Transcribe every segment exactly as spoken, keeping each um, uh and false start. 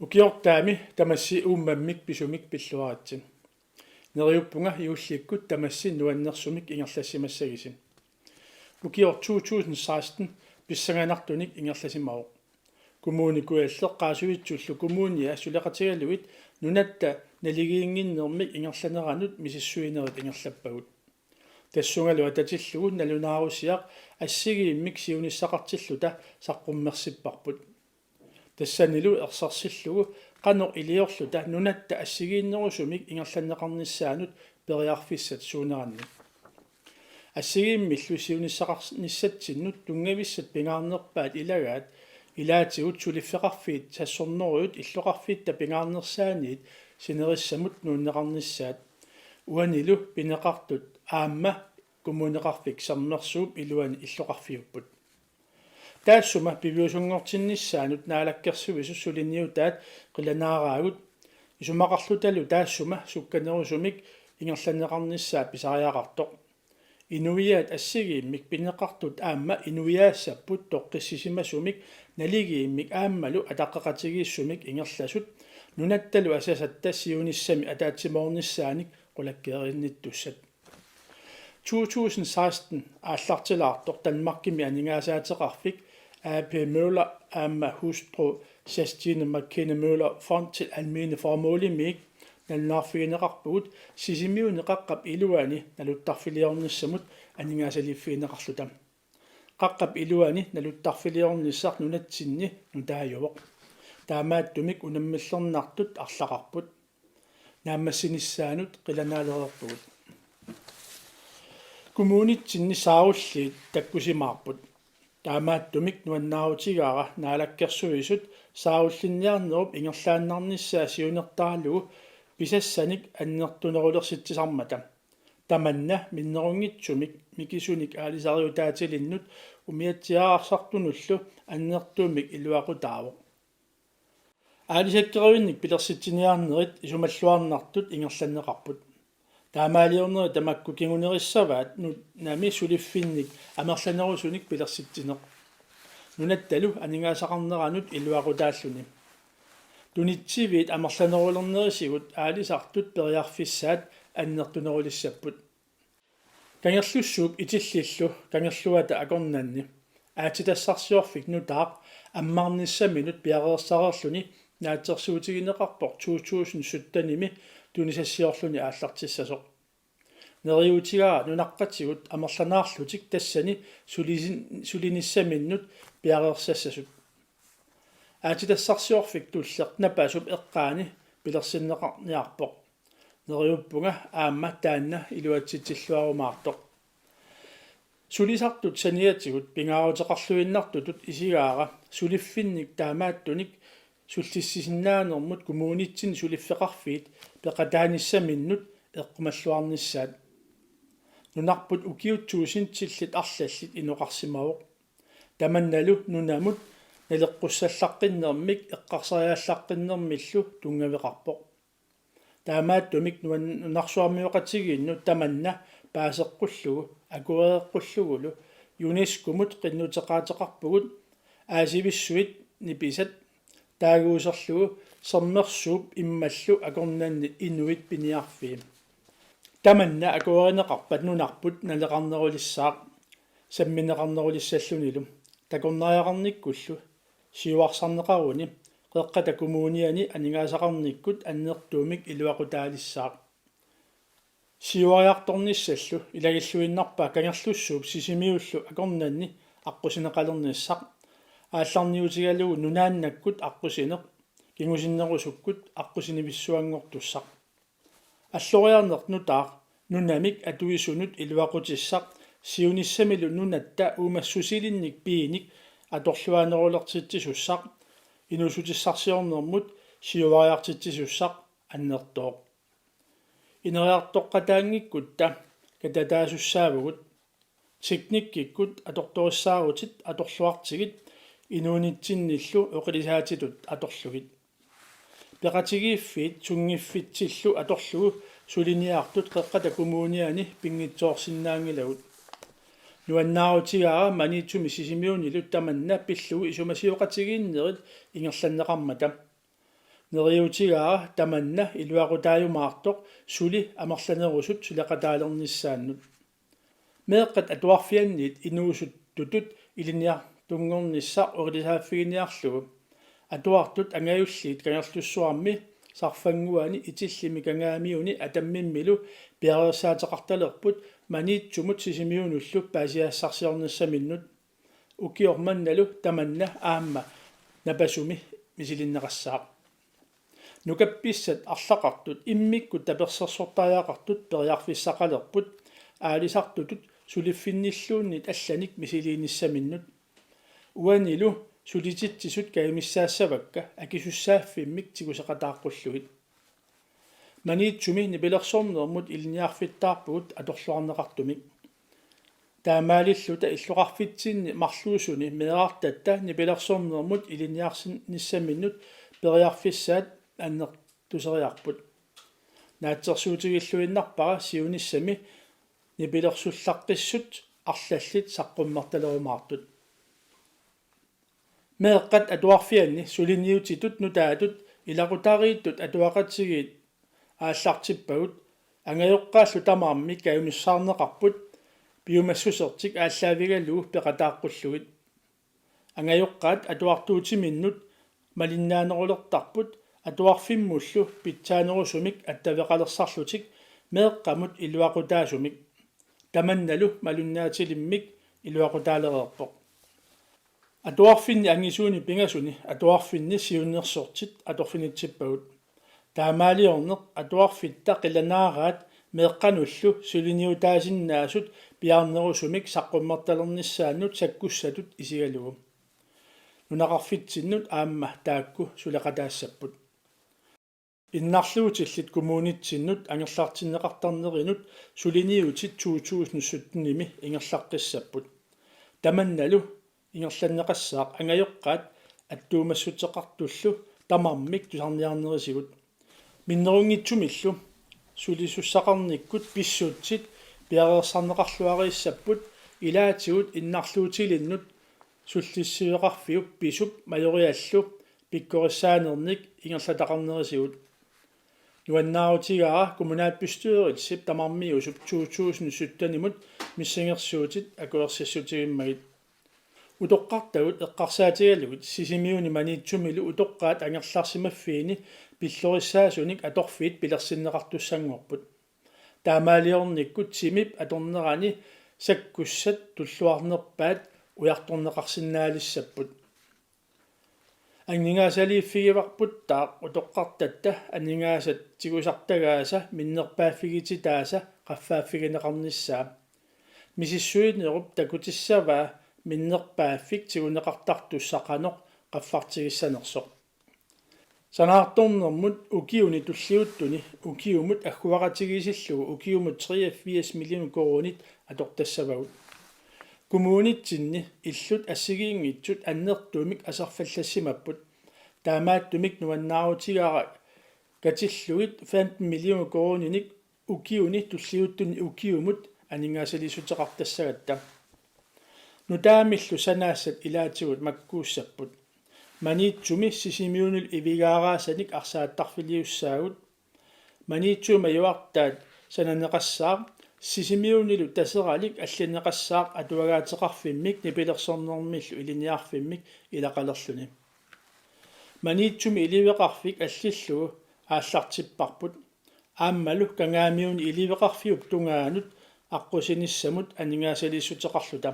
Ukiortaami tamassi uummammik pisumik pilluaritsi. Neriuppunga juullikkut tamassi nuannersumik ingerlassimassagisi. Ukioq to tusind seksten pissanganartunik ingerlasimavoq. Kommune Kujalleq Qaasuitsullu kommunia suleqatigalugit nunatta naligiinnginnermik ingerlaneranut misissuinerit ingerlappagut. Tassungalu atatillugu nalunaarusiaq assigiimmik siunissaqartilluta saqqummersipparput. Tassanilu ersersillugu qanoq iliorluta nunatta assigiinnerusumik ingerlanneqarnissaanut periarfissat suunerannik. Assigiimmillu siunissaqarnissatsinnut tunngavissat pingaarnerpaat ilagaat, ilaatigut suliffeqarfiit sassornerujut illoqarfitta pingaarnersaaniit sinerissamut nuunneqarnissaat, uanilu pineqartut aamma Kommuneqarfik Sermersuup iluani illoqarfiupput. Taassuma piviusunngortinnissaanut Naalakkersuisut suliniutaat qilanaaraagut, isumaqarlutalu taassuma sukkanerusumik ingerlanneqarnissaa pisariaqartoq. Inuiaat assigiimmik pineqartut aamma inuiaassapput toqqissisimasumik naligiimmik aammalu ataqqeqatigiissumik ingerlasut, nunattalu asasatta siunissami ataatsimoornissaanik qulakkeerinnittussat. To tusind seksten aallartilaartoq Danmarkimi aningaasaateqarfik A P Møller aamma hustru Justine McKenna Møller Fond til Almene Formålimiik nalunaarfigineqarpugut Sisimiuni qaqqap iluani naluttarfiliornissamut aningaasaliiffigineqarluta. Qaqqap iluani naluttarfiliornissaq nunatsinni nutaajuvoq. Taamaattumik unammillernartut arlaqarput. Naammassinissaanut qilanaalereerpugut. Kommunitsinni saarulliit takkusimaarput. Taamaattumik nuannaarutigaara Naalakkersuisut saarullinniarnerup ingerlaannarnissaa siunertaralugu pisassanik annertunerulersitsisarmata. Tamanna minnerunngitsumik mikisunik aalisariutaatilinnut umiatsiaarsartunullu annertuumik iluaqutaavoq. Aalisakkerivinnik pilersitsiniarnerit isumalluarnartut ingerlanneqarput. Taamaaliornerit tamakku kingunerissavaat nunami suliffinnik amerlanerusunik pilersitsineq. Nunattalu aningaasaqarneranut iluaqutaalluni. Tunitsiviit amerlanerulernerisigut aalisartut periarfissaat annertunerulissapput. Kangerlussuup Itillillu Kangerluata akornanni aatsitassarsiorfik nutaaq ammarnissaminut piareersareerluni naatsorsuutigineqarpoq to tusind syttenimi tunisassiorluni aallartissasoq. Neriuutigaara nunaqqatigut amerlanaarlutik tassani sulisin-, sulinissaminnut piareersassasut. Aatsitassarsiorfik Tulleq Napasup eqqaani pilersinneqarniarpoq. Neriuppunga aamma taanna iluatsitsilluarumaartoq. Sulisartut saniatigut pingaaruteqarluinnartutut isigaara suliffinnik taamaattunik sullissisinnaanermut kommunitsinni suliffeqarfiit peqataanissaminnut eqqumalluarnissaat. Nunarput ukiut tuusintillit arlallit inoqarsimavoq. Tamannalu nunamut naleqqussallaqqinnermik eqqarsariallaqqinnermillu tunngaveqarpoq. Taamaattumik nuan-, nunarsuarmioqatigiinnut tamanna paaseqqullugu akuereqqullugulu UNESCO-mut qinnuteqaateqarpugut Aasivissuit nipisat taaguuserlugu Sermersuup immallu akornanni inuit piniarfii. Tamanna akuerineqarpat nunarput naleqarnerulissaaq sammineqarnerulissallunilu takornariaqarnikkullu siuarsarneqaruni Qeqqata Kommuniani aningaasaqarnikkut annertuumik iluaqutaalissaaq. Siuariartornissallu ilagilluinnarpaa Kangerlussuup Sisimiullu akornanni aqqusineqalernissaq, aallarniutigalugu nunaannakkut aqqusineq, kingusinnerusukkut aqqusinivissuanngortussaq. Alloriarneq nutaaq nunamik atuisunut iluaqutissaq siunissamilu nunatta uumassusilinnik piinik atorluaanerulertitsisussaq inuussutissarsiornermut siuariartitsisussaq annertooq. Ineriartoqqataanngikkutta katataasussaavagut, teknikkikkut atortorissaarutit atorluartigit inuunitsinnillu oqilisaatitut atorlugit. Peqatigiiffiit sunngiffitsillu atorlugu suliniartut Qeqqata Kommuniani pinngitsoorsinnaanngilagut. Nuannaarutigaara Maniitsumi Sisimiunilu tamanna pillugu isumasioqatigiinnerit ingerlanneqarmata. Neriuutigaara tamanna iluaqutaajumaartoq suli amerlanerusut suleqataalernissaannut. Meeqqat atuarfianniit inuusuttutut ilinniartunngornissaq uqilisaaffigiinnarlugu. Atuartut angajulliit Kangerlussuarmi, Sarfannguani, Itillimi, Kangaamiuni Atammimmilu piareersaateqartalerput Maniitsumut Sisimiunullu paasisassarsiornissaminnut. Ukioq mannalu tamanna aamma Napasumi misilinneqassaaq. Nukappissat arlaqartut immikkut tapersersortariaqartut periarfissaqalerput aalisartutut suliffinnilluunniit allanik misiliinissaminnut. Uanilu sulititsisut kajumissaassavakka akisussaaffimmik tiguseqataaqqullugit. Maniitsumi nipilersornermut ilinniarfittaarpugut atorluarneqartumik. Taamaalilluta illoqarfitsinni marluusuni meerartatta nipilersornermut ilinniarsinnissaminnut periarfissaat annertuseriarput. Naatsorsuutigilluinnarpara siunissami nipilersullaqqissut arlallit saqqummertalerumaartut. Meeqqat atuarfianni suliniutitut nutaatut ilaqutariittut atuaqatigiit aallartippagut, angajoqqaallu tamarmik kajumissaarneqarput piumassusertik aallaavigalugu peqataaqqullugit. Angajoqqaat atuartuutiminnut malinnaanerulertarput atuarfimmullu pitsaanerusumik attaveqalersarlutik meeqqamut iluaqutaasumik. Tamannalu malunnaatilimmik iluaqutaalereerpoq. Atuarfinni angisuuni pingasuni atuarfinni siunnersortit atorfinitsippagut. Taamaaliorneq atuarfitta qilanaaraat meeqqanullu suliniutaasinnaasut piaarnerusumik saqqummertalernissaannut sakkussatut isigalugu. Nunaqarfitsinnut aamma taakku suleqataassapput. Innarluutillit kommunitsinnut angerlartinneqartarnerinut suliniutit to tusind syttenimi ingerlaqqissapput. Tamannalu ingerlanneqassaaq angajoqqaat attuumassuteqartullu tamarmik tusarniarnerisigut. Minnerunngitsumillu sulisussaqarnikkut pissutsit piareersarneqarluariissapput, ilaatigut innarluutilinnut sullissiveqarfiup pisup majoriallu pikkorissaanernik ingerlataqarnerisigut. Nuannaarutigaara kommunalbestyrelsip tamarmiusup to tusind syttenimut missingersuutit akuersissutigimmagit. Utoqqartagut eqqarsaatigalugit Sisimiuni Maniitsumilu utoqqaat angerlarsimaffiini pillorissaasunik atorfiit pilersinneqartussanngorput. Taamaaliornikkut timip atornerani sakkussat tulluarnerpaat ujartorneqarsinnaalissapput. Aningaasaliiffigivarputtaaq utoqqartatta aningaasat tigusartagaasa minnerpaaffigititaasa qaffaaffigineqarnissaa. Misissuinerup takutissavaa minnerpaaffik tiguneqartartussaq qanoq qaffartigissanersoq. Sanaartornermut ukiuni tulliuttuni ukiumut agguaqatigiissillugu ukiumut treogfirs million koruunit atortassavagut. Kommunitsinni illut assigiinngitsut annertuumik aserfallassimapput. Taamaattumik nuannaarutigaara katillugit femten million koruuninik ukiuni tulliuttuni ukiumut aningaasaliissuteqartassagatta. Nutaamillu sanaassat ilaatigut makkuussapput. Maniitsumi Sisimiunilu ivigaaraasanik arsaattarfiliussaagut. Maniitsumi majuartaat sananeqassaaq, Sisimiunilu Taseralik allineqassaaq atuagaateqarfimmik nipilersornermillu ilinniarfimmik ilaqalerluni. Maniitsumi iliveqarfik allillugu aallartipparput. Aammalu Kangaamiuni iliveqarfiup tungaanut aqqusinissamut aningaasaliissuteqarluta.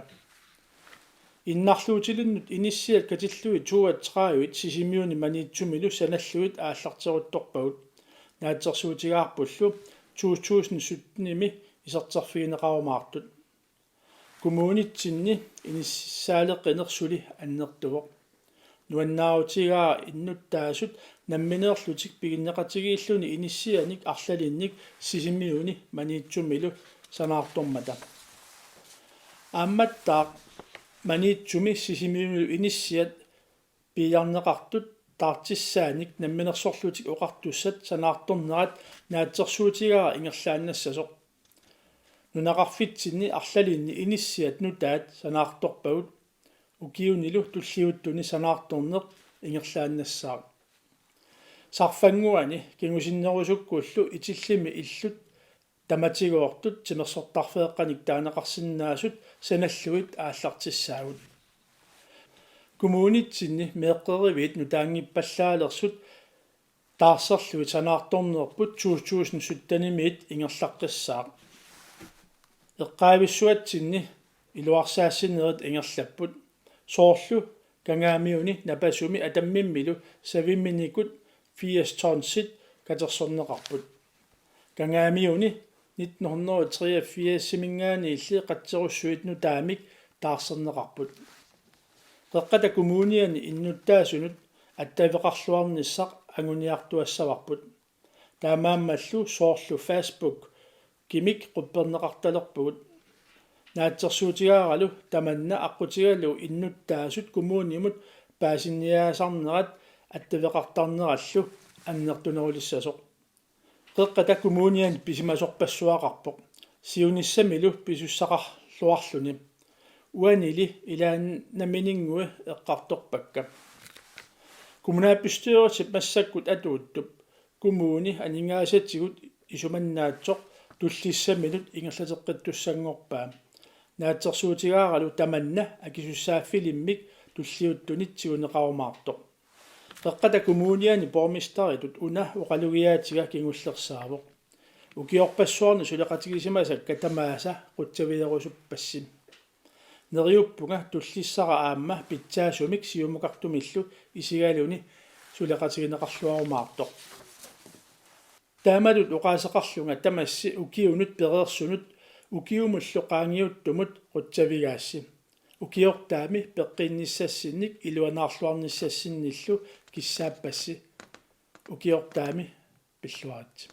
Innarluutilinnut inissiat katillugit toogtredive Sisimiuni Maniitsumilu sanallugit aallarteruttorpagut. Naatsorsuutigaarpullu to tusind syttenimi iserterfigineqarumaartut. Kommunitsinni inissaaleqineq suli annertuvoq. Nuannaarutigaara innuttaasut nammineerlutik piginneqatigiilluni inissianik arlalinnik Sisimiuni Maniitsumilu sanaartormata. Aammattaaq Maniitsumi Sisimiunilu inissiat piiarneqartut taartissaanik namminersorlutik oqartussat sanaartornerat naatsorsuutigaara ingerlaannassasoq. Nunaqarfitsinni arlalinni inissiat nutaat sanaartorpagut, ukiunilu tulliuttuni sanaartorneq ingerlaannassaaq. Sarfannguani kingusinnerusukkullu itillimi illut tamatigoortut timersortarfeeqqanik taaneqarsinnaasut sanallugit aallartissaagut. Kommunitsinni meeqqeriviit nutaanngippallaalersuut taarserlugit sanaartornerput to tusind syttenimiit ingerlaqqissaaq. Eqqaavissuatsinni iluarsaassinerit ingerlapput. Soorlu Kangaamiuni Napasumi Atammimmilu saviminikut firs tonsit katersorneqarput. Kangaamiuni nitten hundrede og treogfirsimiingaanniilli qatserussuit nutaamik taarserneqarput. Qeqqata Kommuniani innuttaasunut attaveqarluarnissaq anguniartuassavarput. Taamaammallu soorlu Facebookimik qupperneqartalerpugut. Naatsorsuutigaaralu tamanna aqqutigalugu innuttaasut kommunimut paasinniaasarnerat attaveqartarnerallu annertunerulissasoq. Qeqqata Kommuniani pisimasorpassuaqarpoq, siunissamilu pisussaqarluarluni. Uanili ilaannamininnguit eqqartorpakka. Kommunalbestyrelsip massakkut atuuttup kommuni aningaasatigut isumannaatsoq tullissaminut ingerlateqqittussanngorpaa. Naatsorsuutigaaralu tamanna akisussaaffilimmik tulliuttunit tiguneqarumaartoq. Qeqqata Kommuniani borgmesteritut una oqalugiaatiga kingullersaavoq. Ukiorpassuarni suleqatigisimasakka tamaasa qutsavigerusuppassi. Neriuppunga tullissara aamma pitsaasumik siumukartumillu isigaluni suleqatigineqarluarumaartoq. Taamatut oqaaseqarlunga tamassi ukiunut pereersunut ukiumullu qaangiuttumut qutsavigaassi. Ukiortaami peqqinnissassinnik iluanaarluarnissassinnillu kissaappassi. Ukiortaami pilluaritsi.